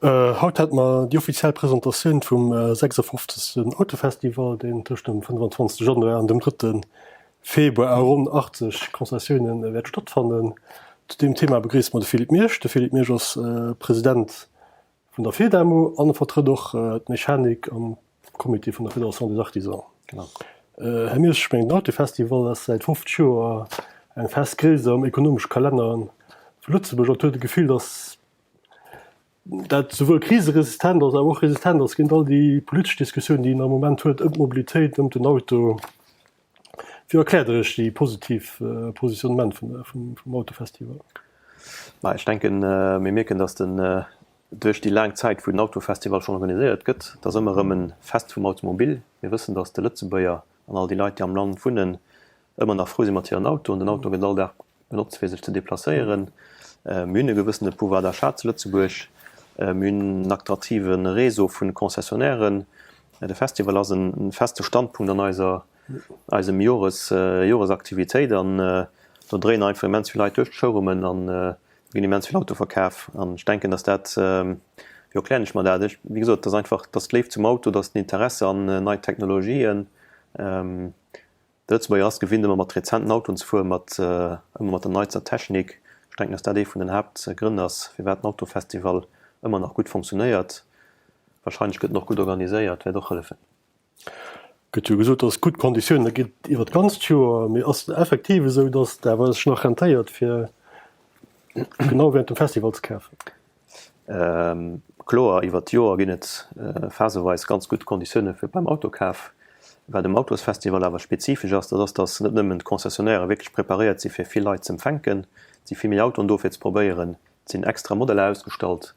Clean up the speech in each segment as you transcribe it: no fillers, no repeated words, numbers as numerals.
Haut hate mer déi offiziell Presentatioun vum 56. Autofestival, deen tëscht dem 25. Januar an dem 3. Februar a ronn 80 Concessioune wäert stattfannen. Zu deem Thema begréisse mer de Philippe Miersch. De Philippe Miersch ass President vun der Fedamo an e vertrëtt och d'Mechanik am Comité vun der Fédération des Artisans. Här Miersch, ech mengen den Autofestival ass säit 50 Joer eng fest Gréisst am ekonomesche Kalenner vu Lëtzebuerg. An et huet e Gefill, datt dat souwuel kriseresistent ass, awer och resistent ass géint all déi politesch Diskussiounen, déi een am Moment huet ëm d'Mobilitéit, ëm den Auto. Wéi erkläert Der Iech déi positiv Positionnement vum Autofestival? Ma ech denken, mir mierken, datt den, duerch déi laang Zäit, wou den Autofestival schonn organiséiert gëtt, et ass ëmmer erëm e Fest vum Automobil. Mir wëssen, datt de Lëtzebuerger an all déi Leit, déi am Land wunnen, ëmmer nach frou si mat hiren Autoen. Den Auto gëtt all Dag benotzt, fir sech ze deplacéieren. Mir hunn e gewëssene Pouvoir d'achat zu Lëtzebuerg. Mir hunn en attraktive Réseau vu Concessionnairen. De Festival ass e feste Standpunkt an eiser, eisem Jores, Joresaktivitéit an do dréien einfach immens vill Leit duerch d'Showroomen an do ginn immens vill Autoe verkaf. An ech denken, datt dat, wéi erklären ech mer dat? Ech, wéi gesot, et ass einfach, et ass d'Léift zum Auto, et ass den Interesse an nei Technologien. De Lëtzebuerger ass gewinnt ëmmer mat rezenten Autoen ze fueren, mat ëmmer mat der neitster Technik. Ech denken, dass dat ee vun den Haaptgrënn ass, firwat den Autofestival ëmmer nach gutt fonctionnéiert. Wahrscheinlech gëtt en och gutt organiséiert, wäert och hëllefen. Gëtt jo gesot, dass et gutt Konditioune ginn iwwer d'ganzt Joer, mee ass et effektiv esou, dass et awer sech nach rentéiert fir genau während dem Festival ze kafen? Kloer, iwwer d'Joer ginn et phaseweis ganz gutt Konditioune fir beim Autokaf. Wat um Autosfestival awer spezifesch ass, dat ass, datt net nëmmen d'Concessionnairë wierklech preparéiert si fir vill Leit z'empfänken, et si vill méi Autoen do fir ze probéieren, et sinn extra Modeller ausgestallt.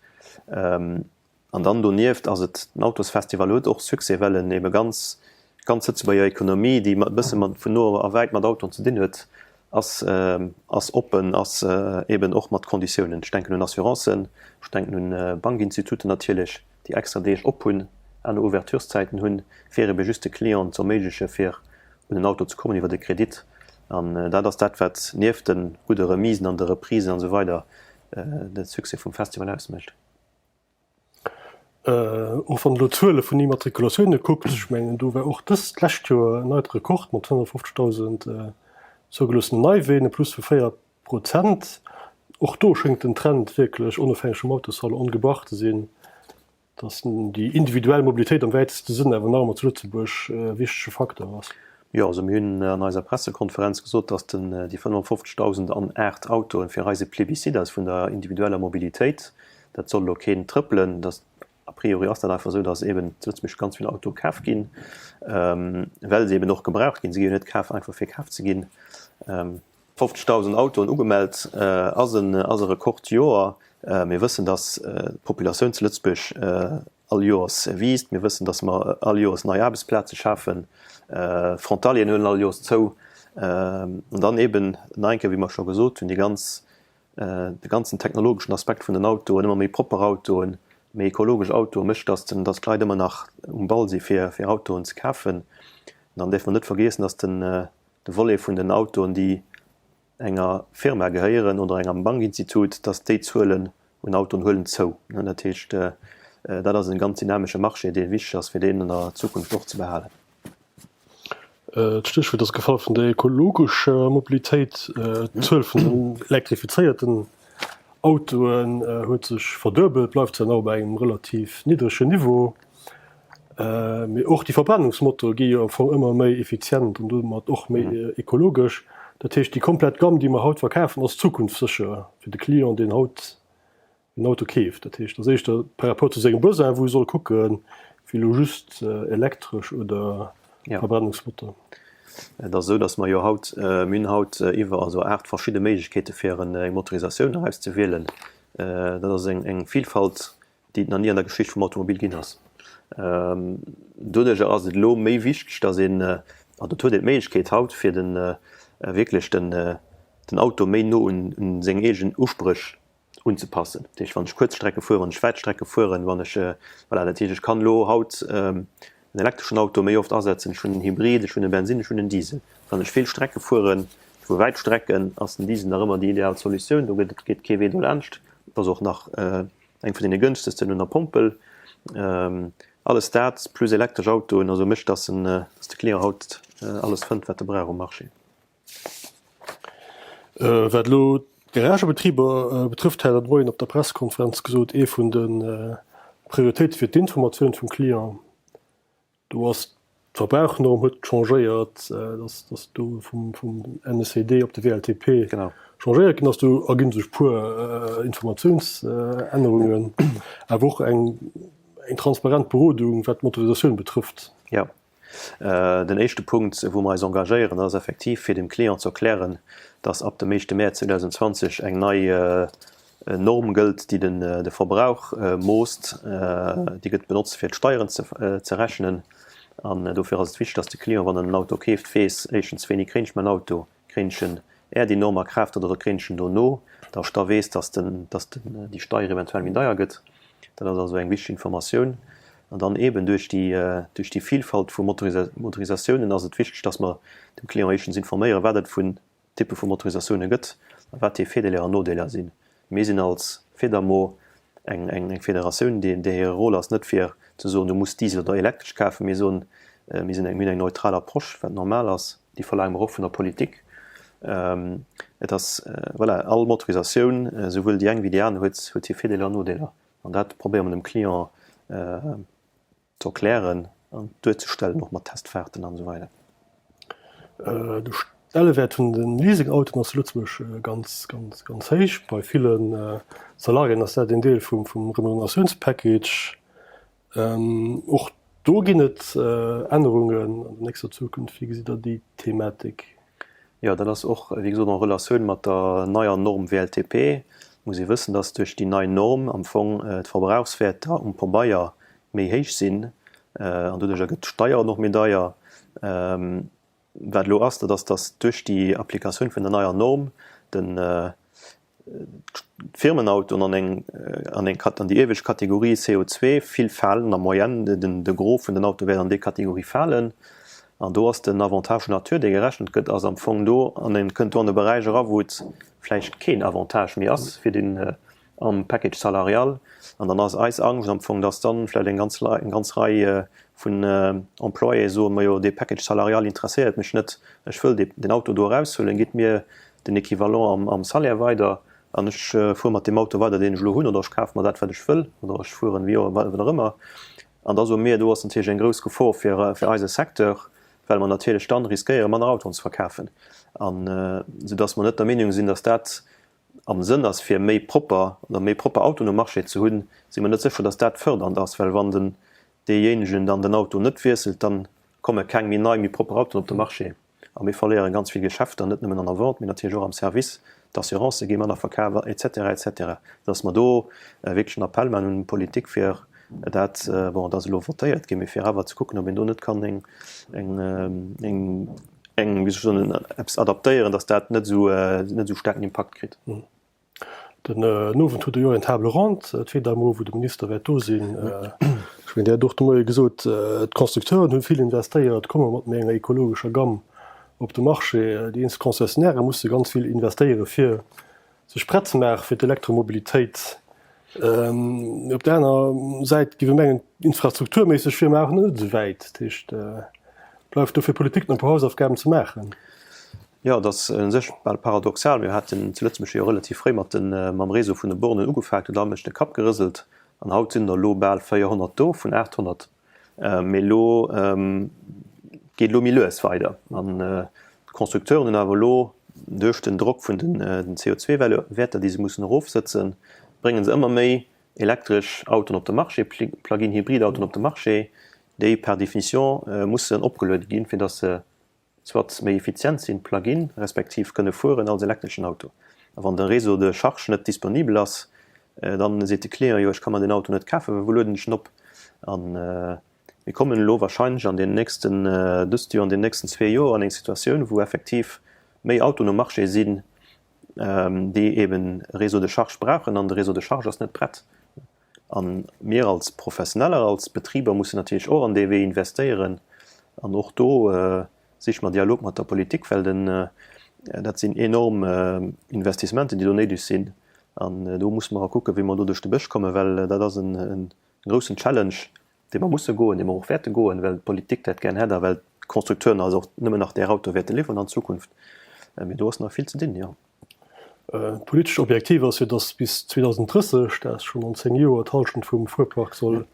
An dann donieft ass et, den Autosfestival huet och Succès, well en ebe ganz, d'ganz Lëtzebuerger Ekonomie, déi e bësse mat vun no a wäit mat Autoen ze dinn huet, ass, ass oppen, ass eben och mat Konditiounen. Ech denken un Assurancen, ech denken un Bankinstituten natierlech, déi extra Deeg op hunn, aner Ouvertureszäiten hunn, fir ebe just de Clienten ze erméigleche fir un en Auto ze kommen iwwer de Kredit. An dat ass dat, wat nieft de gudde Remisen an de Reprisen an esou weider de Succès vum Festival ausmécht. Och wann elo d'Zuele vun Immatrikulatioune kuckt, ech mengen do war och dëst lescht Joer en neite Rekord mat 55.000 zougeloossenen Neiween, e Plus vu 4 Prozent. Och do schéngt den Trend wierklech, onofhängeg vum Autossalon, ongebrach ze sinn, datt déi individuell Mobilitéit am wäiteste Sënn awer nach ëmmer zu Lëtzebuerg e wichtege Facteur ass. Jo, also mir hunn an eiser Pressekonferenz gesot, datt den déi 55.008 Autoen fir eis e Plebiscite ass vun der individueller Mobilitéit. Dat soll elo keen trëppelen. Dass, a priori ass dat einfach esou, dass eben zu Lëtzebuerg ganz vill Autoe kaf ginn, well se eben och gebraucht ginn. Se gi jo net kaf einfach fir kaf ze ginn. 50.000 Autoen ugemellt ass en, ass e Rekordjoer. Mir wëssen, dass d'Populatioun zu Lëtzebuerg all Joers wiisst. Mir wëssen, dass mer all Joers nei Aarbechtsplaze schafen. D'Frontalieren huelen all Joers zou. An dann eben nach eng Kéier, wéi mer scho gesot hunn, déi ganz De ganzen technologeschen Aspekt vun den Autoen, ëmmer méi propper Autoen, méi ekologesch Autoen, mécht, dass den, dass d'Leit ëmmer nach um Ball si fir, fir Autoen ze kafen. An dann däerfe mer net vergiessen, dass den, de Volet vun den Autoen, déi enger Firma gehéieren oder engem Bankinstitut, dass déi Zuelen un Autoen huelen zou. Dat heescht, dat ass e ganz dynamesche Marché, dee wichteg ass, fir deen an der Zukunft och ze behalen. D'Stéchwuert ass gefall vun der ekologescher Mobilitéit. D'Zuel vun den elektrifizéierten Autoen huet sech verduebelt, bleift zwar nach op engem relativ niddregen Niveau, mee och déi Verbrennungsmotore gi jo am Fong ëmmer méi effizient an domat och méi ekologesch. Dat heescht, déi komplett Gamm, déi mer haut verkafen, ass zukunftssécher fir de Client, deen haut en Auto keeft. Dat heescht, ass éischter par rapport zu sengem Besoin, wou e soll kucken, wéi elo just elektresch oder Verbrennungsmotor. Et ass esou, datt mer jo haut, mir hunn haut iwwer also 8 verschidde Méiglechkeete fir eng Motorisatioun erauszewielen. Dat ass eng Vilfalt, déi et nach ni an der Geschicht vum Automobil ginn ass. Doduerjer ass et elo méi wichteg, datt een, an dat huet een d'Méiglechkeet haut, fir de wierklech den Auto méi no un seng eegen Uspréch unzepassen. Dat heescht, wann ech kuerz Strecke fueren, wann ech wäit Strecke fueren, wann ech, voilà, dat heescht, ech kann elo haut en elektreschen Auto méi oft asetzen, ech hunn en Hybrid, ech hunn e Bensinn, ech hunn en Diesel. Wann ech vill Strecke fueren, ech fuere wäit Strecken, ass den Diesel nach ëmmer déi ideal Solutioun, do gëtt et, geet kee Wee dolaanscht. Et ass och nach. Eng vun deene gënstegsten un der Pompel. Alles dat plus elektresch Autoen, also mécht, dass en, dass de Client haut alles fënnt, wat e brauch um Marché. Wat elo d'Garagebetriber betrëfft, hat Der de Moien op der Pressekonferenz gesot, ee vun de Prioritéite wier d'Informatioun vum Client. Do ass d'Verbrauchnorm huet changéiert, dass dass do vum vum NECD op de WLTP changéiert ginn ass. Do erginn sech puer Informatiounsännerungen, awer och eng eng transparent Berodung, wat d'Motorisatioun betrëfft. Jo, den éischte Punkt, wou mer eis engagéieren, dat ass effektiv, fir dem Client ze erklären, dass ab dem éischte Mäerz 2020 eng nei Norm gëllt, déi de Verbrauch moosst. Déi gëtt benotzt, fir d'Steieren ze rechnen. An dofir ass et wichteg, dass de Client, wann en en Auto keeft, weess, éischtens, wéini kréien ech mäin Auto, kréien ech en är déi Norm a Kraaft trëtt oder kréien ech en dono, dass ech da weess, dass déi Steier eventuell méi deier gëtt. Dat ass also eng wichteg Informatioun. An dann eeben duerch déi Vielfalt vu Motorisatiounen ass et wichteg, dass mer dem Client éischtens informéieren, wat et vun Typpe vu Motorisatioune gëtt a wat hir Virdeeler an Nodeeler sinn. Mir sinn als Fedamo eng eng Federatioun, déi där hire Rôle ass net fir ze soen, du muss Diesel oder elektresch kafen. Mir soen, mir sinn eng, mir hunn eng neutral Approche, wat normal ass. Déi verlaange mer och vun der Politik. Et ass, voilà, all Motorisatioun, esouwuel déi eng wéi déi aner, huet huet hir Virdeeler an Nodeeler. An dat probéiere mer dem Client ze erklären an duerzestellen, och mat Testfahrten an esou weider. De Stellewäert vun de Leasingautoen ass zu Lëtzebuerg ganz, ganz, ganz héich. Bei ville Salariéen ass dat een Deel vum Remuneratiounspackage. Och do ginn et Ännerungen an der nächster Zukunft. Wéi gesitt Der déi Thematik? Jo, dat ass och, wéi gesot, en Relatioun mat der neier Norm WLTP. Et muss ee wëssen, dass duerch déi nei Norm am Fong d'Verbrauchswäerter um Pabeier méi héich sinn an doduercher gëtt d'Steier och méi deier. Wat elo ass, dat ass, dass duerch déi Applikatioun vun der neier Norm den d'Firmenautoen an eng an eng an déi iewescht Kategorie CO2 vill falen, en moyenne den de Gros vun den Autoe wäert an déi Kategorie falen. An do ass den Avantage nature, dee gerechent gëtt, ass am Fong do an en kënnt do an e Beräich era wou et vläicht keen Avantage méi ass fir den am Package salarial. An dann ass eis Angscht am Fong, dass dann vläicht eng ganz eng ganz Rei vun Employéë soen, majo dee Package salarial interesséiert mech net, ech wëll dee den Auto do eraushuelen, gitt mir den Equivalent am Salaire weider an ech fuere mat deem Auto weider, deen ech elo hunn, oder ech kafe mer dat, wat ech wëll, oder ech fueren, wéi och wat och ëmmer. An da soe mir, do ass natierlech eng grouss Gefor fir eise Secteur, well mer natierlech dann riskéieren, manner Autoen ze verkafen, an soudass mer net der Meenung sinn, dass dat am Sënn ass, fir méi propper oder méi propper Autoen um Marché ze hunn, si mer net sécher, dass dat fërdernd ass, well wann den deejéinegen dann den Auto net wiesselt, dann komme keng méi nei, méi propper Autoen op de Marché. A mir verléiere ganz vill Geschäfter, net nëmmen an der Vente, mee natierlech och am Service. D'Assurancë gi manner verkaf, et cetera, et cetera. Dass mer do wierklech en Appell maachen un d'Politik, fir dat, bon, et ass elo votéiert ginn, mee fir awer ze kucken, ob een do net kann eng, eng, eng, eng, wéi soll ech soen, eppes adaptéieren, dass dat net esou, net esou staarken Impakt kritt. Den Owend hutt Der jo eng Table ronde, d'Fedamo, wou de Minister wäert do sinn. Ech mengen, Dir hat och de Moie gesot, d'Constructeuren hu vill investéiert, komme mat méi enger ekologescher Gamm op de Marché. Déi eenzel Concessionnairë musse ganz vill investéiere fir sech prett ze maache fir d'Elektromobilitéit. Op där aner Säit géif ech mengen, infrastrukturméisseg wier mer awer nach net esou wäit. Dat heescht, bleift do fir d'Politik nach e puer Hausaufgaben ze maachen. Jo, et ass u sech bal paradoxal. Mir haten zu Lëtzebuerg jo relativ fréi mat den, mam Réseau vun de Bornen ugefaangen, huet all Mënsch de Kapp gerëselt an haut sinn der elo bal 400 do vun 800. Mee elo geet elo méi lues weider an d'Constructeuren hunn awer elo duerch den Drock vun den CO2-Wäerter, déi se mussen erofsëtzen, brénge se ëmmer méi elektresch Autoen op de Marché, Plug-in-Hybrid-Autoen op de Marché, déi par définition mussen opgeluede ginn, fir datt se soit méi effizient sinn, Plug-in, respektiv kënne fueren als elektreschen Auto. A wann de Réseau de charge net disponibel ass, dann seet de Client, jo ech ka mer deen Auto net kafen, well wou lueden ech en op? A mir kommen elo wahrscheinlech an den nächsten, dëst Joer, an den nächsten zwee Joer an eng Situatioun, wou effektiv méi Autoen um Marché sinn, déi eben e Réseau de charge brauchen, an de Réseau de charge ass net prett. A mir als Professioneller, als Betriber mussen natierlech och an dee Wee investéieren. An och do siche mer Dialog mat der Politik, well den, dat sinn enorm Investissementen, déi do néideg sinn. An do musse mer kucken, wéi mer do duerch de Bësch kommen, well dat ass e groussen Challenge, dee mer musse goen, dee mer och wäerte goen, well d'Politik dat gären hätt a well d'Constructeuren eis och nëmmen nach där Autoe wäerte liwweren an Zukunft. Mee do ass nach vill ze dinn, jo. D'politescht Objektiv ass jo, datt bis 2030, dat ass schonn an 10 Joer, d'Hallschent vum Fuerpark soll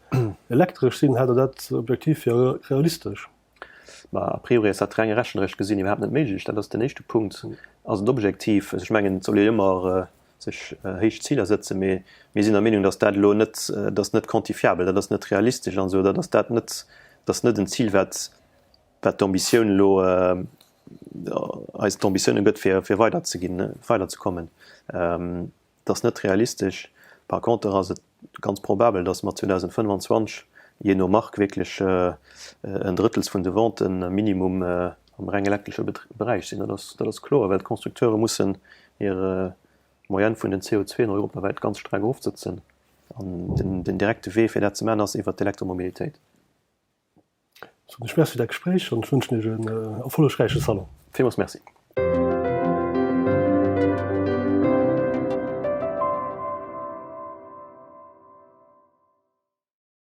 elektresch sinn. Haalt Der dat Objektiv fir realistesch? Ma a priori ass dat reng rechneresch gesinn iwwerhaapt net méiglech. Dat ass den éischte Punkt. Ass et objektiv? Also ech mengen, et soll een ëmmer sech héich Ziler sëtzen, mee mir sinn der Meenung, datt dat elo net, dat ass net quantifiabel, dat ass net realistesch an esou, dat ass dat net, dat ass net en Zil, wat, wat d'Ambitioun elo, eis d'Ambitioune gëtt, fir, fir weiderzeginn, weiderzekommen. Dat ass net realistesch. Par contre ass et ganz probabel, datt mer 2025, jee no Mark, wierklech en Drëttels vun de Venten minimum am reng elektresche Beräich sinn. Dat ass, dat ass kloer, well d'Constructeure mussen hir Moyenne vun den CO2en europawäit ganz streng erofsëtzen. An den, den direkte Wee, fir dat ze maachen, ass iwwert d'Elektromobilitéit. Soen ech Merci fir dat Gespréich an ech wënschen Iech en erfollegräiche Salon. Villmools Merci.